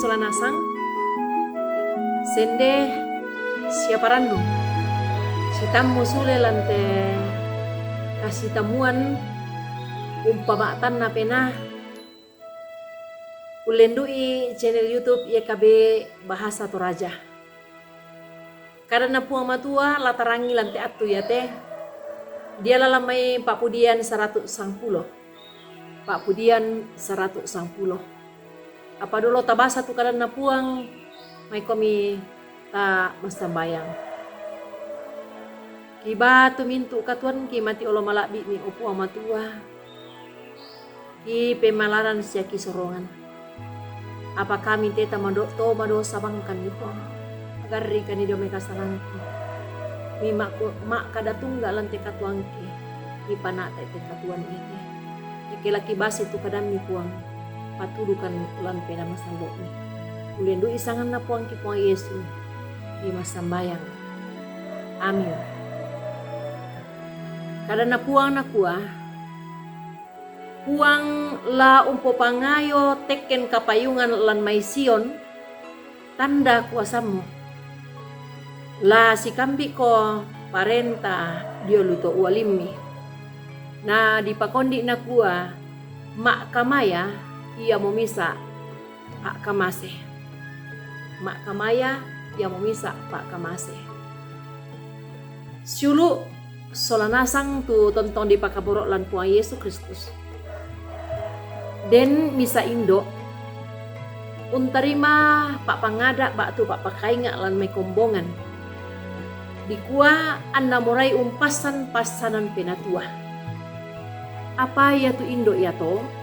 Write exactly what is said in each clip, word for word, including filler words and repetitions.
Sola nasang, sende sia parannu. Sitammu sule lan te kasitammuan umpama'tanna penaa, ullendu'i channel YouTube Y K B Bahasa Toraja. Kadanna Puang Matua la tarangngi lan te attu iate, diala lan mai pa'pudian saratu' sangpulo. Pa'pudian saratu' sangpulo. Apa dolo tabasa tu kadanna Puang, maikomi ta massambayang. Kibatu mintu' katuoangki mati' olo mala'bi'mi, o Puang Matua. Kipemalaran sia kisorongan. Apa kami te tamado-, to madosa bangkanni, Puang. Pagarrikani dio mai kasalangki. Mi ma'ku-, ma'kada tungga' lan te katuoangki. Mi pana'te te katuoan iate. Eke la kibasa tu kadammi, Puang. Patudukan lan Penaa Masallo'mi. Ullendu'i sanganna Puangki Puang Yesu. Mi massambayang. Amin. Kadanna Puang nakua, Puang la umpopangayo tekken kapayungan lan mai Sion, tanda kuasammu. La sikambi'ko parenta dio lu to ualimmi. Na dipakondi' nakua, ma'kamaya iamo misa' pa'kamase. Ma'kamaya iamo misa' pa'kamase. Siulu' sola nasang tu tontong dipakaboro' lan Puang Yesu Kristus. Den misa' indo' untarima pa'pangada' ba'tu pa'pakainga' lan mai kombongan. Dikua anna morai umpassan passanan penatua. Apa iatu indo' iato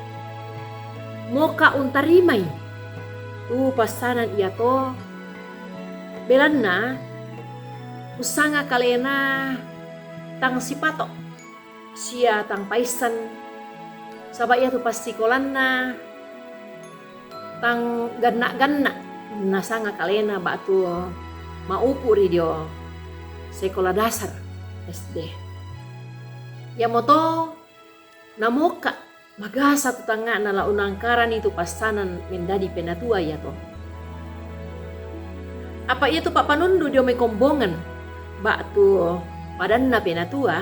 moka' untarimai tu passanan iato, belanna ussanga kalena tang sipato' sia tang paissan, saba' iatu passikolanna tang ganna'-ganna', nasanga kalena ba'tu ma'upu' ri dio sekolah dasar S D. Iamoto namoka' magasa tu tangnga'na la unangkarani tu passanan mendadi penatua iato. Apa iatu pa'panundu' dio mai kombongan ba'tu padanna penatua,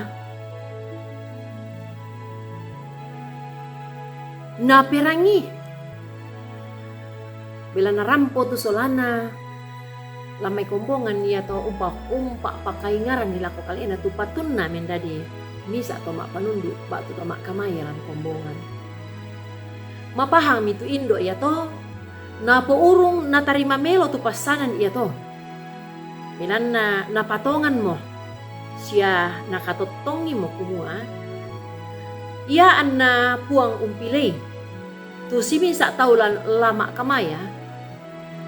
naperangi, belanna rampo tu solana lan mai kombongan iato umpa-, umpa'pakaingaranni lako kalena tu patunna mendadi misa' to ma'panundu' ba'tu to ma'kamaya lan kombongan. Mapahangmi tu indo' iato, napourung natarima melo tu passanan iato. Belanna napatonganmo sia nakatottongimo kumua, ia anna Puang umpilei tu simisa' tau lan la ma'kamaya,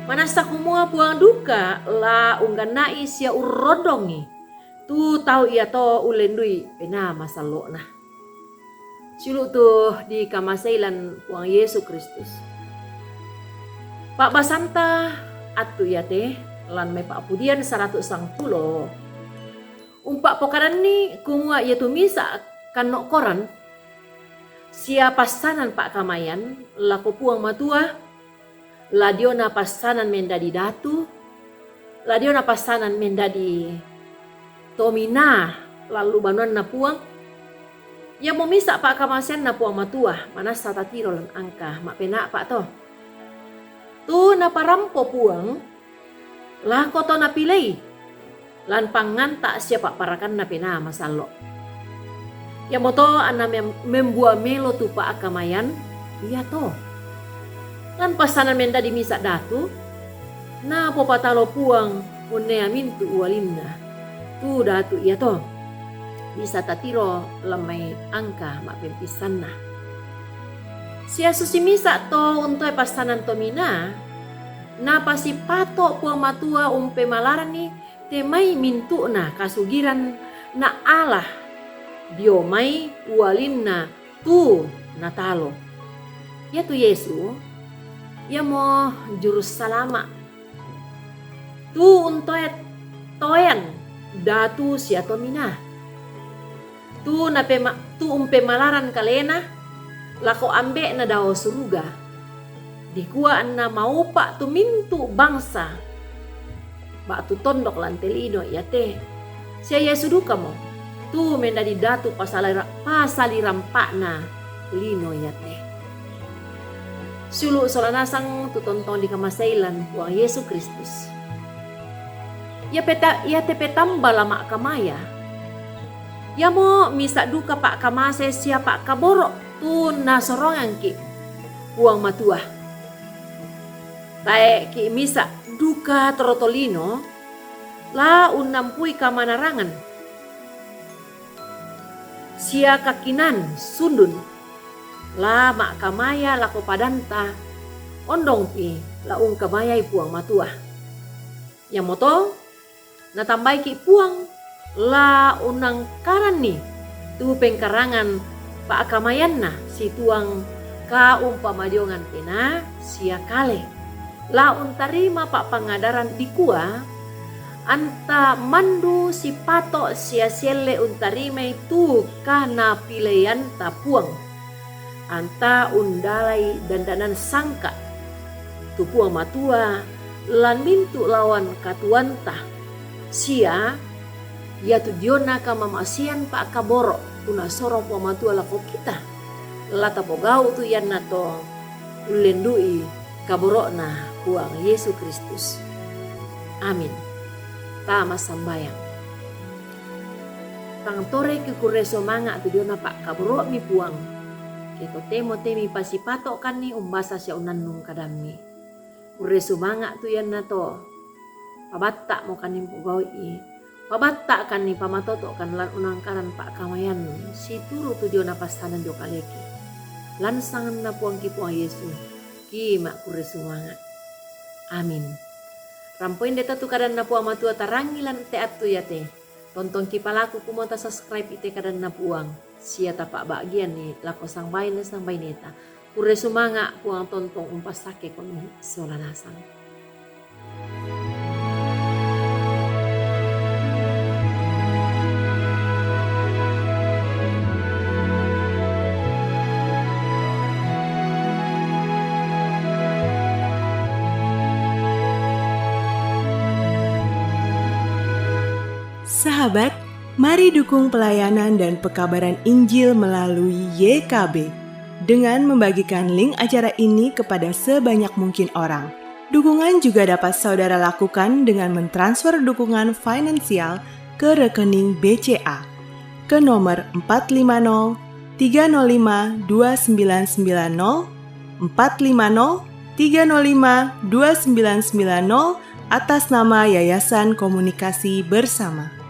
manassa kumua Puang duka la ungganna'i sia urrondongi tu tau iato ullendu'i Penaa Masallo'na. Siulu' tu dikamasei lan Puang Yesu Kristus. Pa'basanta attu iate lan mai pa'pudian saratu' sangpulo umpa'pokadanni kumua iatu misa' kanno' koran sia passanan pa'kamayan lako Puang Matua, la diona passanan mendadi datu, la diona passanan mendadi tominaa lan lu banuanna Puang. Iamo misa' pa'kamaseanna Puang Matua, manassa tatiro lan angka ma'pena'pa' to. Tu naparampo Puang lako to napilei lan pangnganta' sia pa'parakanna Penaa Masallo'. Iamoto anna mem-, membua melo tu pa'kamayan iato. Lan passanan mendadi misa' datu, napopatalo Puang unnea mintu' ualinna tu datu iato. Bisa tatiro lan mai angka ma'pempissanna. Sia susi misa' to untoe passanan tominaa, napasipato' Puang Matua umpemalaranni te mai mintu'na kasugiran naala dio mai ualinna tu natalo. Iatu Yesu, iamo Jurusalama', tu untoe-, toean datu sia tominaa. Tu napema-, tu umpemalaran kalena lako Ambe'na dao suruga. Dikua anna maupa' tu mintu' bangsa ba'tu tondok lan te lino iate. Sia Yesu dukamo tu mendadi datu pasalira-, pasalirampa' na lino iate. Sulu' sola nasang tu tontong dikamasei lan Puang Yesu Kristus. Ia peta-, iate petamba la ma'kamaya, iamo misa' duka pa'kamase sia pa'kaboro' tu nasorongangki' Puang Matua. Tae'ki' misa' duka torotolino la unnampui kamanarangan sia kakinaan sundun la ma'kamaya lako padanta, ondongpi la ungkamayai Puang Matua. Iamoto natambaiki' Puang la unnangkaranni tu pengkarangan pa'kamayanna situang kaumpamadiongan penaa sia kale. La untarima pa'pangadaran dikua, anta mandu sipato' sia sielle untarimai tu kanapileianta Puang. Anta undalai dandanan sangka' tu Puang Matua lan mintu' lawan katuoanta, sia iatu diona kamamasean pa'kaboro' tu nasorong Puang Matua lako kita, la tapogau' tu iannato ullendu'i kaboro'na Puang Yesu Kristus. Amin. Tama sambayang. Tang toreki' kurre sumanga' tu diona pa'kaboro'mi Puang, ke totemo te mipasipato'kanni umbasa sia unannung kadammi. Kurre sumanga' tu iannato pabatta'mokanni pogau'i, pabatta'kanni pamatoto'kan lan unangkaran pa'kamayan situru' tu diona passanan dio kaleki. Lan sanganna Puangki Puang Yesu, ki ma'kurre sumanga'. Amin. Rampoinde tatu kadanna Puang Matua tarangi lan te attu iate. Tontongki palaku kumua tasubscribe ite kadanna Puang, sia tapa'ba'gianni lako sangbaine-sangbaineta. Kurre sumanga', Puang tontong umpassakkekomi sola nasang. Sahabat, mari dukung pelayanan dan pekabaran Injil melalui Y K B dengan membagikan link acara ini kepada sebanyak mungkin orang. Dukungan juga dapat saudara lakukan dengan mentransfer dukungan finansial ke rekening B C A ke nomor empat lima nol tiga nol lima dua sembilan sembilan nol, empat lima nol tiga nol lima dua sembilan sembilan nol, atas nama Yayasan Komunikasi Bersama.